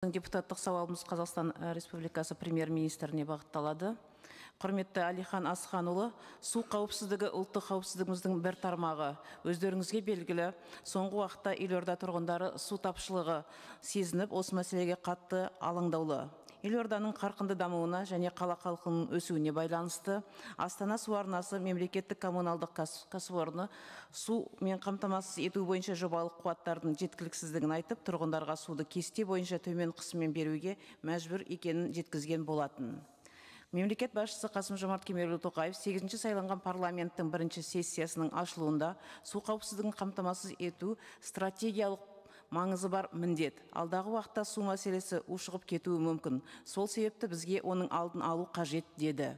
Депутаттық сауалымыз Қазақстан Республикасы премьер-министріне бағытталады. Құрметті Әлихан Асханұлы, су қауіпсіздігі ұлттық қауіпсіздігіміздің бір тармағы. Өздеріңізге белгілі, соңғы уақытта елорда тұрғындары су тапшылығы сезініп, осы мәселеге қатты алаңдаулы. Елорданың қарқынды дамуына және қала халқының өсуіне байланысты Астана су арнасы мемлекеттік коммуналдық кәсіпорны сумен қамтамасыз ету бойынша жобалық қуаттардың жеткіліксіздігін айтып, тұрғындарға суды кесте бойынша төмен қысыммен беруге мәжбүр екенін жеткізген болатын. Мемлекет басшысы Қасым-Жомарт Кемелұлы Тоқаев 8-ші сайланған парламенттің бірінші сессиясының ашылуында су қауіпсіздігін қамтамасыз ету стратегиялық маңызы бар міндет. Алдағы уақытта су мәселесі ушығып кетуі мүмкін. Сол себепті бізге оның алдын алу қажет деді.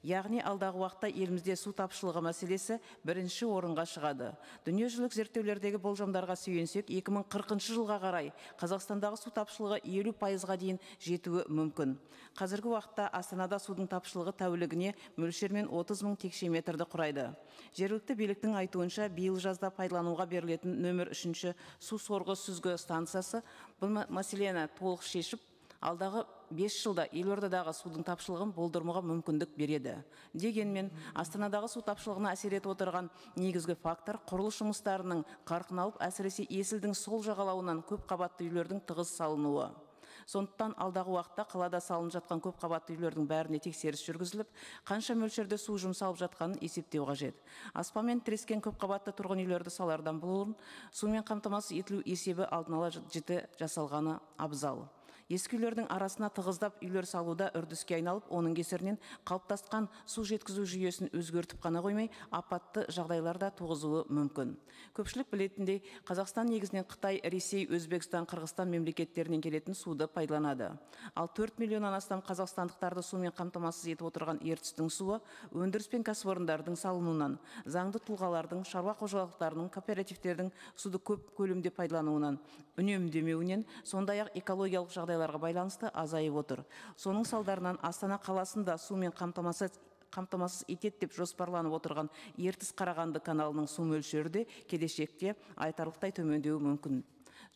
Яғни алдағы уақытта елімізде су тапшылығы мәселесі бірінші орынға шығады. Дүниежүзілік зерттеулердегі болжамдарға сүйенсек, 2040 жылға қарай Қазақстандағы су тапшылығы 50%-ға дейін жетуі мүмкін. Қазіргі уақытта Астанада судың тапшылығы тәулігіне мөлшермен 30 мың текше метрді құрайды. Жергілікті биліктің айтуынша, биыл жазда пайдалануға берілетін нөмір 3-ші су сорғы сүзгі станциясы бұл мәселені толық шешіп, алдағы 5 жылда елордадағы судың тапшылығын болдырмауға мүмкіндік береді. Дегенмен, Астанадағы су тапшылығына әсер етіп отырған негізгі фактор құрылыс жұмыстарының қарқын алып, әсіресе Есілдің сол жағалауынан көп қабатты үйлердің тығыз салынуы. Сондықтан алдағы уақытта қалада салынып жатқан көп қабатты үйлердің бәріне тексеріс жүргізіліп, қанша мөлшерде су жұмсалып жатқанын есептеу қажет. Аспанмен тірескен көп қабатты тұрғын үйлерді салардан бұрын сумен қамтамасыз етілу есебі алдын ала жіті жасалғаны абзал. Ескі үйлердің арасына тығыздап үйлер салуда үрдіске айналып, оның кесірінен қалыптасқан су жеткізу жүйесін өзгертіп қана қоймай, апатты жағдайлар да туғызуы мүмкін. Көпшілік білетіндей, Қазақстан негізінен Қытай, Ресей, Өзбекстан, Қырғызстан мемлекеттерінен келетін суды пайдаланады. Ал 4 миллионнан астам қазақстандықтарды сумен қамтамасыз етіп отырған Ертістің суы өндіріс пен кәсіпорындардың салынуынан, заңды тұлғалардың, шаруа қожалықтарының, кооперативтердің суды көп көлемде пайдалануынан, үнемдемеуінен, сондай-ақ экологиялық жағдайларға байланысты азайып отыр. Соның салдарынан Астана қаласында сумен қамтамасыз етеді деп жоспарланып отырған Ертіс Қарағанды каналының су мөлшері де келешекте айтарлықтай төмендеуі мүмкін.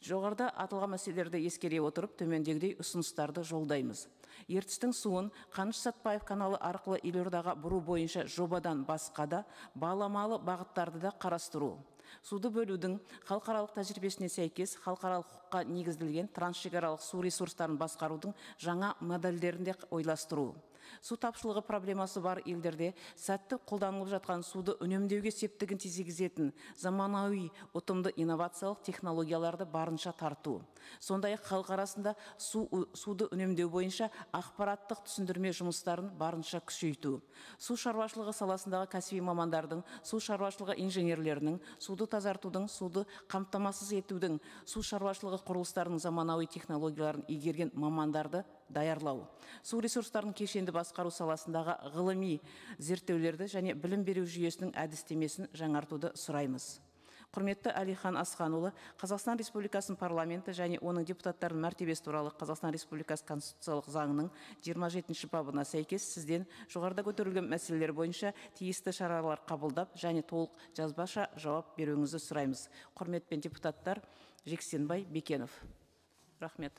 Жоғарыда аталған мәселелерді ескере отырып, төмендегідей ұсыныстарды жолдаймыз. Ертістің суын Қаныш Сәтбаев каналы арқылы елордаға бұру бойынша жобадан басқа да баламалы бағыттарды да қарастыру. Суды бөлудің халықаралық тәжірибесіне сәйкес халықаралық құқыққа негізделген трансшекаралық су ресурстарын басқарудың жаңа модельдерін де ойластыру. Су тапшылығы проблемасы бар елдерде сәтті қолданылып жатқан суды үнемдеуге септігін тигізетін заманауи ұтымды инновациялық технологияларды барынша тарту. Сондай-ақ халық арасында суды үнемдеу бойынша ақпараттық түсіндірме жұмыстарын барынша күшейту. Су шаруашылығы саласындағы кәсіби мамандардың, су шаруашылығы инженерлерінің, суды тазартудың, суды қамтамасыз етудің, су шаруашылығы құрылыстарының заманауи технологияларын игерген мамандарды даярлау. Су ресурстарын кешенді басқару саласындағы ғылыми зерттеулерді және білім беру жүйесінің әдістемесін жаңартуды сұраймыз. Құрметті Әлихан Асханұлы, Қазақстан Республикасының парламенті және оның депутаттарының мәртебесі туралы Қазақстан Республикасы Конституциялық заңының 27-ші бабына сәйкес сізден жоғарыда көтерілген мәселелер бойынша тиісті шаралар қабылдап және толық жазбаша жауап беруіңізді сұраймыз. Құрметпен депутаттар Жексенбай, Бекенов. Рахмет.